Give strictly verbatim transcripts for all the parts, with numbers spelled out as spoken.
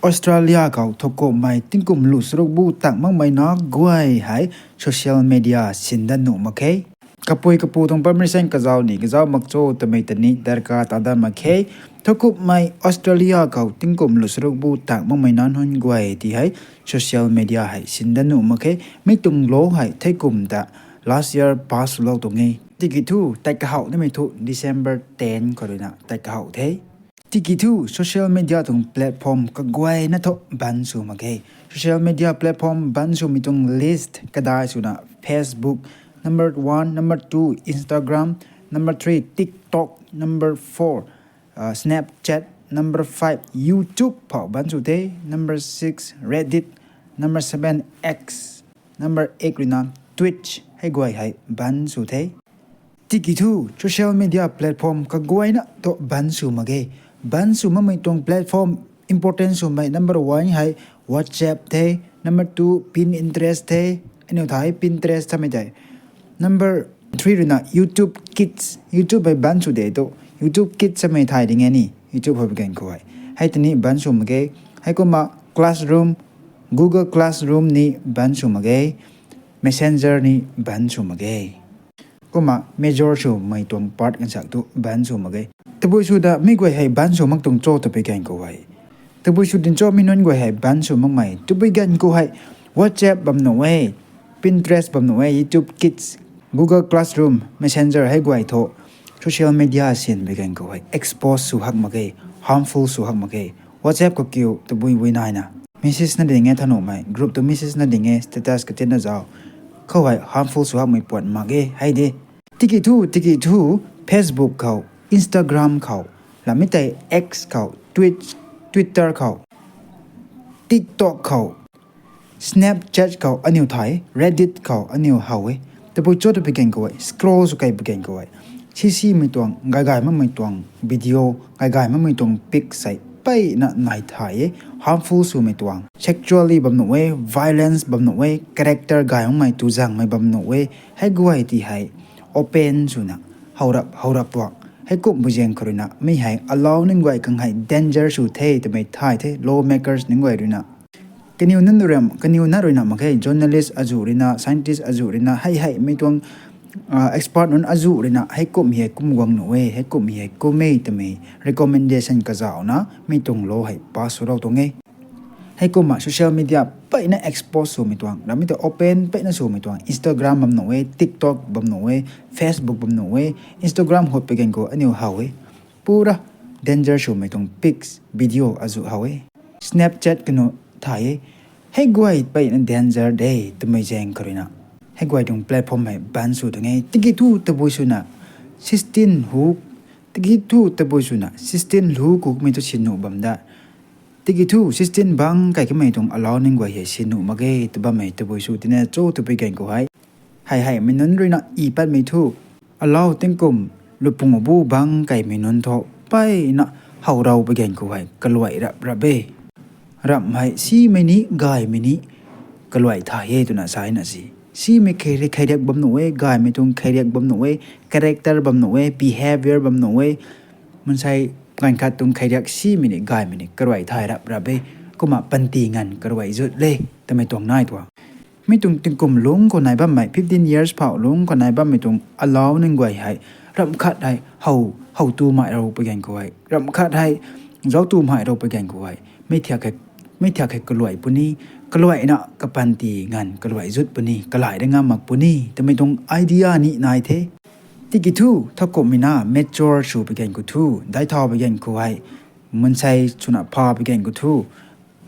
Australia khou thukumhmei tingkum lu charuk bu tang makmei na guay hei social media sin dat nuh mak khe. Kapui kapu tuang permission kazau ni kazau mak cho twmei ta ni darkar ta dat mak khe. Thukumhmei Australia khou tingkum lu charuk bu tang makmei na nunc guay ti hei social media hei sin dat nuh mak khe. Mi tuang law hei theikum ta last year pass swlou tuang e. Tiki thu tat kahouh nimei thu December ten khou ruina tat kahouh the. Tiki thu social media tuang platform kaguayna thu ban sw mak ge. Social media platform ban swmei tuang list kadai swna Facebook, number one, number two, Instagram, number three, TikTok, number four, uh, Snapchat, number five, YouTube phou ban sw the, number six, Reddit, number seven, X, number eight ruina Twitch hei guay hei ban sw the. Tiki thu social media platform kaguayna thu ban sw mak ge. Ban sw makmei tuang platform important swmei number one hei WhatsApp the, number two Pinterest the, aniu thei Pinterest samei tei. Number three ruina YouTube Kids, YouTube hei ban sw de tu, YouTube Kids samei thay ding e ni, YouTube hou bi gan khou hei. Hei tini ban sw mak ge. Heikumna Classroom, Google Classroom ni ban sw mak ge. Messenger ni ban sw mak ge. Kumna major swmei tuang part kansak thu ban sw mak ge. Tabui sw da mi guay hei ban sw mak tuang cho twpui gan khou hei. Tabui sw din cho mi nunc guay hei ban sw makmei twpui gan khou hei. WhatsApp bam nuh e, Pinterest bam nuh e, YouTube Kids, Google Classroom, Messenger hei guay thu social media sin bi gan khou hei expose sw hak mak ge, harmful sw hak mak ge. WhatsApp khou kiu tabui bui naina message na ding e thanuhmei, group tu message na ding e, status katinna zau. Khou hei harmful sw hakmei puan mak ge hei de. Tiki thu, tiki thu, Facebook khou, Instagram khou, lamei tei X khou, Twitch, Twitter khou, TikTok khou, Snapchat khou aniu thay, Reddit khou aniu how e. Tabui cho twpui gan khou hei, scroll sw kei pui gan khou hei. Sisimei tuang, gay gay makmei tuang video, gay gay makmei tuang pic sei, peyna nai thay e, harmful swmei tuang. Sexually bam nuh e, violence bam nuh e, character gay makmei tu zangmei bam nuh e, hei guay ti hei, open swna, how rap, how rap tuang. Heikumhmei zaeng khou ruina, mi hei allow ning guay khang hei danger sw the, twmei thay the, lawmakers ning guay ruina. Kaniw nunc ruina, kaniw na ruina mak khe, journalist azuh ruina, scientist azuh ruina, hei hei, mi tuang, ah, expert nunc azuh ruina, heikumhmei hei kum guang nuh e, heikumhmei hei kum e, twmei recommendation kazauhna, mi tuang law hei pass swlou tuang e. Heikumna social media peyna expose swmei tuang, ramei ta open peyna swmei tuang, Instagram bam nuh e, TikTok bam nuh e, Facebook bam nuh e, Instagram hut pui gan khou aniu how e. Pura danger swmei tuang pics, video azuh how e. Snapchat kanu thay e. Hei guay peyna danger de twmei zaeng khou ruina. Hei guay tuang platform hei ban sw tuang e. Tiki thu tabui swna sixteen hu, tiki thu tabui swna sixteen lu kummei tu sin nuh bam da. Tiki thu sixteen bang kai kamei tuang allow ning guay hei sin nuh mak ge, tw bammei tabui sw tina cho twpui gan khou hei. Hei hei, mi nunc ruina i patmei thu. Allow tingkum, lupung bu bang kaimei nunc thu, peyna how rau pui gan khou hei, kaluai rap rap e. Ramh hei, simei ni, gaymei ni, kaluai thay e twna sa na si. Simei kheiriak, kheiriak bam nuh e, gaymei tuang kheiriak bam nuh e, character bam nuh e, behavior bam nuh e. Mansei ganv khat tuang kheiriak simei ni, gaymei ni, kaluai thay rap rap e. Kumna panty nganv kaluai zut le, twmei tuang nai tuang. Mi tuang tingkum lungc khou nai bammei, fifteen years phou lungc khou nai bammei tuang allow ning guay hei, ramh khat hei, how, how tu mai rau pui gan khou hei, ramh khat hei, zauc tu mai rau pui gan khou hei, mi thiak hei, mi thiak hei kaluai puni, kaluaina kapanty nganv kaluai zut puni, kalai da ngam mak puni, twmei tuang idea ni nai the. Tiki thu, thakumhmei na, mature sw pui gan khou thu, daic thau pui gan khou hei, mansei swna pha pui gan khou thu,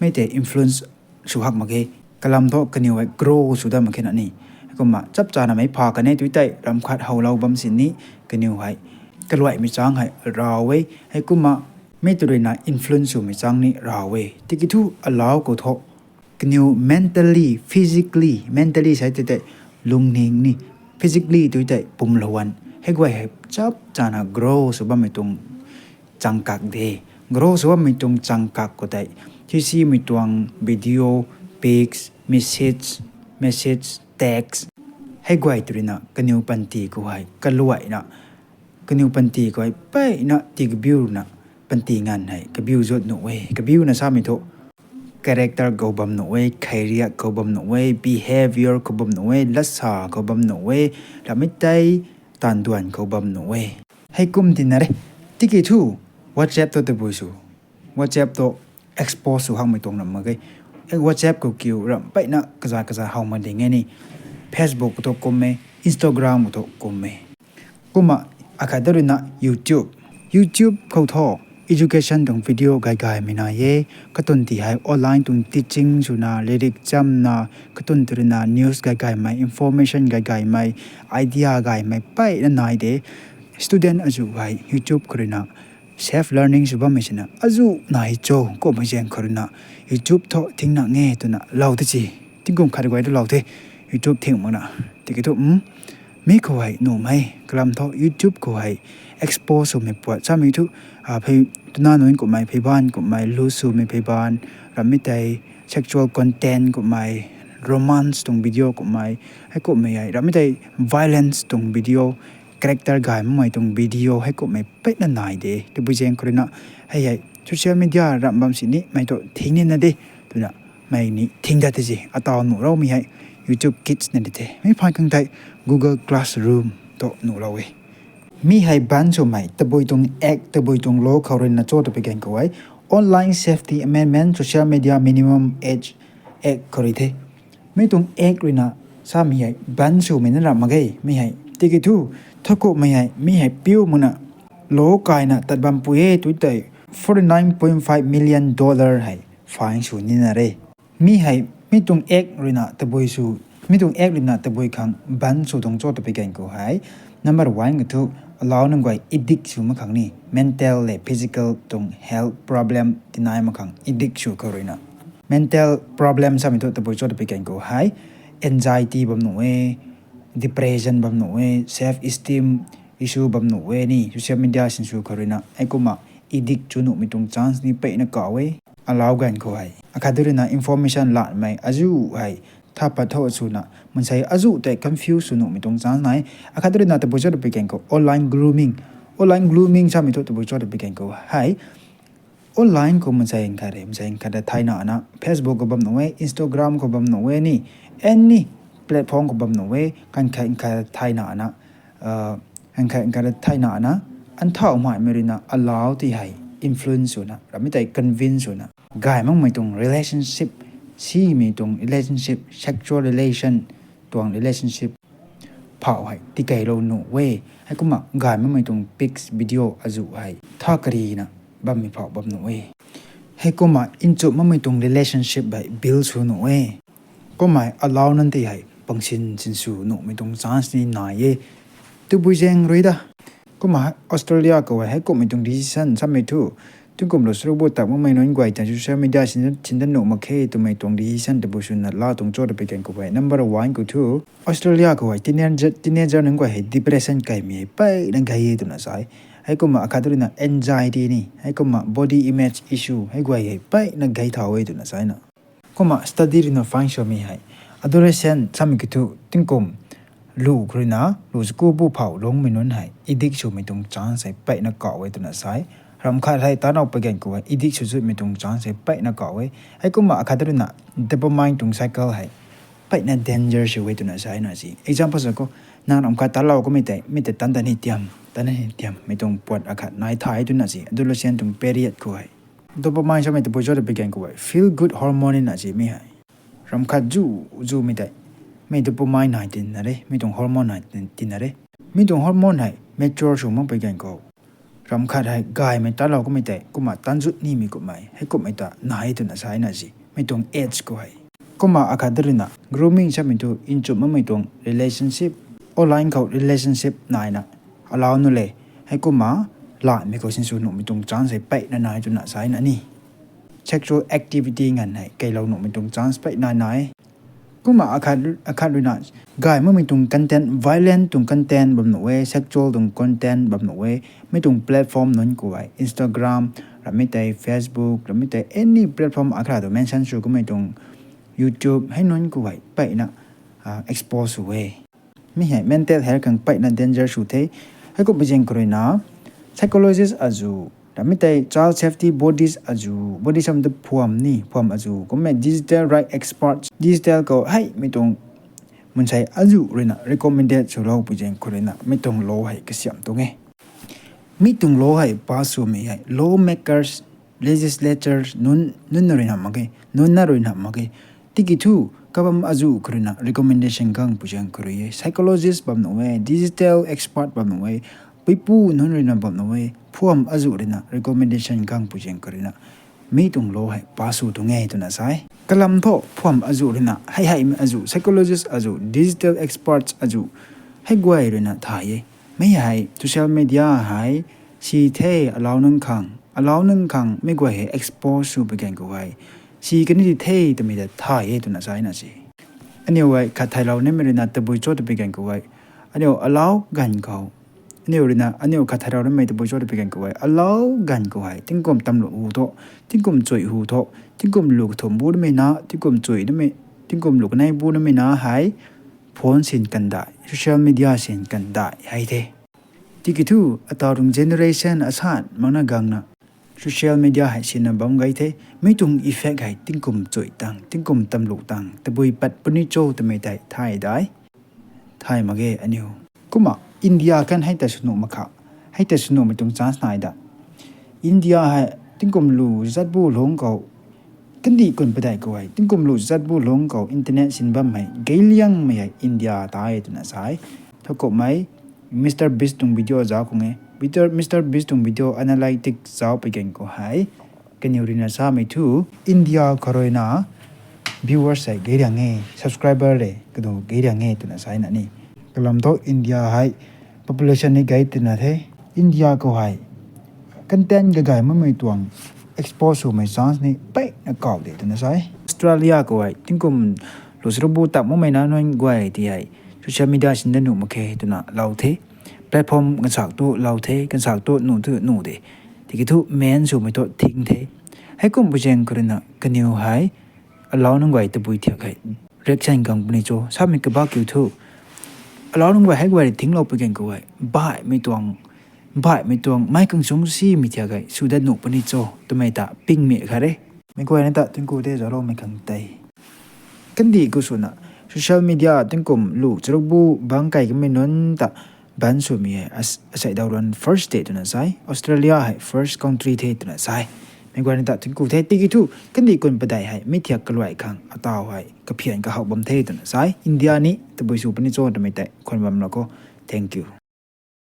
mei tei influence sw hak mak ge, kalam thu kaniw hei grow sw dat mak khe na ni. Kumna chapchana mei pha kan e tw tei, ramh khat howlou bam sini, kaniw hei, kaluaimei chang hei raw e, heikumna, mei tw ruina influence swmei chang ni raw e. Tiki thu allow khou thu, kaniw mentally, physically, mentally sa tei tei, lungning ni, physically tw tei pumlou an, hei guay hei chapchana grow sw bammei tuang chang kak de. Grow sw bammei tuang chang kak khou tei, thisimei tuang video, pics, message, message, text, hei guay tw ruina kaniw panty khou hei kaluaina, kaniw panty khou hei peyna tikabiuna, panty nganv hei kabiu zut nuh e, kabiuna samei thu. character khou bam nuh e, kheiriak khou bam nuh e, behavior khou bam nuh e, latsa khou bam nuh e, ramei tei taanduan khou bam nuh e. Heikum tina re. Tiki thu, WhatsApp tu tabui sw. WhatsApp tu expose sw hakmei tuang ram mak ge. E, WhatsApp khou kiu ram peyna kaza kaza how mak ding e ni. Facebook khou tu kum e, Instagram khou tu kum e. Kumna akhat da ruina YouTube. YouTube khou thu education tuang video gay gaymei nai e. Katun ti hei online tuang teaching swna, lyric chamna, katun ti ruina news gay gaymei, information gay gaymei, idea gaymei peyna nai de. Student azuh hei YouTube khou ruina self learning sw bammei sina azuh nai cho, kummei zaeng khou ruina YouTube thu thingna nge twna lou te ci. Tingkum khat guay tu lou the, YouTube thing makna. Tiki thu, mi khou hei nuhmei kalam thu YouTube khou hei expose swmei puat samei thu, phey, tuna nunc kummei pheyban kummei, lu swmei pheyban, ramei tei sexual content kummei, romance tuang video kummei, heikummei hei ramei tei violence tuang video, character gay makmei tuang video heikummei peyna nai de. Tabui zaeng khou ruina hei hei social media ramh bam sini mei tu thing nina de twna mei ni thing dat te zi. Ataw nuh raumei hei YouTube Kids na di the. Mi phaan khang tei Google Classroom tu nuh lou e. Mi hei ban swmei tabui tuang act, tabui tuang law khou ruina cho ta pi gan khou hei, Online Safety Amendment, Social Media Minimum Age Act khou rui the. Mi tuang act ruina samei hei ban swmei na ramh mak ge, mi hei. Tiki thu, thakumhmei hei mi hei piu makna law kayna tat bam pui e tu tei forty nine point five million dollar hei fine sw nina re. Mi hei, mi tuang act ruina tabui sw, mi tuang act ruina tabui khang ban sw tuang cho ta pi gan khou hei, number one khou thu, allow nunc guay addict sw mak khang ni, mental le physical tuang health problem tinai mak khang addict sw khou ruina. Mental problem samei thu tabui cho ta pi gan khou hei, anxiety bam nuh e, depression bam nuh e, self esteem issue bam nuh e ni, social media sinsw khou ruina. Heikumna addict sw nuhmei tuang chance ni peyna kaw e. Allow gan khou hei, akhat da ruina information lanmei azuh hei tha pat tho swna, mansei azuh tei confuse sw nuhmei tuang chance nai. Akhat da ruina tabui cho ta pi gan khou online grooming. Online grooming samei thu tabui cho ta pi gan khou hei, online khou mansei nkhat re, mansei nkhat ta thaynana, Facebook khou bam nuh e, Instagram khou bam nuh e ni, any platform khou bam nuh e, kan khat nkhat thaynana, kan khat nkhat thaynana, anthau maimei ruina allow ti hei influence swna, ramei tei convince swna, gay makmei tuang relationship, simei tuang relationship, sexual relation tuang relationship phauh hei tikeylou nuh e. Heikumna gay makmei tuang pics, video azuh hei tha karina bammei phauh bam nuh e. Heikumna nchumh makmei tuang relationship hei build sw nuh e. Kumna allow nunc ti hei pangsin sinsw nuhmei tuang chance ni nai e. Tabui zaeng rui da. Kumna Australia khou hei heikumhmei tuang decision samei thu, tingkum lo srubut tak makmei nunc guay ta social media sin, sin dat nuh mak khe twmei tuang decision tabui swna la tuang cho ta pi gan khou hei, number one khou thu, Australia khou hei teenager, teenager nunc guay hei depression kaymei hei peyna gay e twna sa e. Heikumna akhat da ruina anxiety ni, heikumna body image issue hei guay hei peyna gay thau e twna sa na. Kumna study ruina find swmei hei, adolescent samei kiu thu tingkum lu khou ruina lu school bu phauh lungmei nunc hei addict swmei tuang chance hei peyna kaw e twna sa e. Ramh khat hei tanow pi gan khou hei addict sw zutmei tuang chance hei peyna kaw e. Heikumna akhat da ruina dopamine tuang cycle hei peyna danger sw e twna sa na si. Example sa khou, nang ramh khat talou kamei tei, mi tei tan ta ni tiam, tan ni tiam mei tuang puat akhat nai thay twna si, adolescent tuang period khou hei. Dopamine samei tabui cho ta pi gan khou hei, feel good hormone na si mi hei. Ramh khat zu, zumei tei, mi dopamine hei tina re, mi tuang hormone hei tina re. Mi tuang hormone hei mature sw mak pi gan khou, ramh khat hei gaymei talou kamei tei kumna tan zut nimei kummei, heikumhmei ta nai twna sa na si, mi tuang age khou hei. Kumna akhat da ruina grooming samei thu nchumh makmei tuang relationship, online khou relationship naina allow nuh le, heikumna lanmei khou sinsw nuhmei tuang chance hei peyna nai twna sa na ni. Sexual activity nganv hei keylou nuhmei tuang chance peyna nai. Kumna akhat, akhat ruina gay makmei tuang content, violent tuang content bam nuh e, sexual tuang content bam nuh e, mi tuang platform nunc khou hei, Instagram, ramei tei Facebook, ramei tei any platform akhat tu mention sw kamei tuang YouTube hei nunc khou hei peyna expose sw e. Mi hei mental health khang peyna danger sw the. Heikumhmei zaeng khou ruina psychologist azuh Mi tei child safety bodies azuh, bodies sam tu phuam ni, phuam azuh, kummei digital right experts, digital khou hei mi tuang mansei azuh ruina recommended swlou pui zaeng khou ruina mi tuang law hei kasiam tuang e. Mi tuang law hei pass swmei hei lawmakers, legislators nunc, nunc na ruina mak ge, nunc na ruina mak ge. Tiki thu kabam azuh khou ruina recommendation gang pui zaeng khou rui e. Psychologist bam nuh e, digital expert bam nuh e, puipu nunc ruina bam nuh e, phuam azuh ruina recommendation gang pui zaeng khou ruina mi tuang law hei pass sw tuang e twna sa e. Kalam thu phuam azuh ruina, hei heimei azuh, psychologist azuh, digital experts azuh, hei guay ruina thay e. Mi hei social media hei si the allow nunc khang, allow nunc khang mi guay hei expose sw pui gan khou hei si kani di the twmei ta thay e twna sa e na se. Aniu hei khat thailou nimei ruina tabui cho twpui gan khou hei, aniu allow gan khou, aniu ruina aniu khat thailou nimei tabui cho twpui gan khou hei allow gan khou hei tingkum tamlu hu tho, tingkum chui hu tho, tingkum lu kathumh bu nimei na, tingkum chui nimei, tingkum lu kanei bu nimei na hei phone sin kandai, social media sin kandai hei the. Tiki thu ataw tuang generation asan makna gangna social media hei sinna bam gay the. Mi tuang effect hei tingkum chui tang, tingkum tamlu tang tabui pat puni cho twmei tei thay dai, thay mak ge aniu. Kumna India kan hei ta sw nuh mak kha, hei ta sw nuhmei tuang chance nai da. India hei tingkum lu zat bu lungc khou, kandih kun padeih khou hei tingkum lu zat bu lungc khou internet sin bam hei gayliangmei hei India ta e twna sa e. Thowkumhmei Mr Beast tuang video zauc khang e. Mr Beast tuang video analytics zauc pui gan khou hei kaniw ruina samei thu India khou ruina viewers hei gay riang e, subscriber le kadu gay riang e twna sa e na ni. Kalam thu India hei population ni gay tina the. India khou hei content gagay makmei tuang expose swmei chance ni peyna kau de twna sa e. Australia khou hei tingkum lu charuk bu tak makmei na nunc guay ti hei social media sin da nuh mak khe twna lou the. Platform kansak tu lou the, kansak tu nuh tu nuh de. Tiki thu main swmei thu thing the. Heikum pui zaeng khou ruina kaniw hei allow nunc guay tabui thiak hei reaction gang puni cho samei kabak kiu thu, allow nunc guay hei guay ri thinglou pui gan khou hei baihmei tuang, baihmei tuang mei kang chung simei thiak hei sw dat nuh puni cho twmei ta pingmei khat re. Mi guayna ta tingku the zaucloumei khang tei. Kandih khou swna social media tingkum lu charuk bu bangc kai kamei nunc ta ban swmei hei asei daw ruan first state twna sa e. Australia hei first country the twna sa e. Mi guayna ta tingku the. Tiki thu kandih kun padeih hei mi thiak kaluai khang ataw hei kaphian kahou bam the twna sa e. India ni tabui sw puni cho twmei tei khwan bam la kho. Thank you.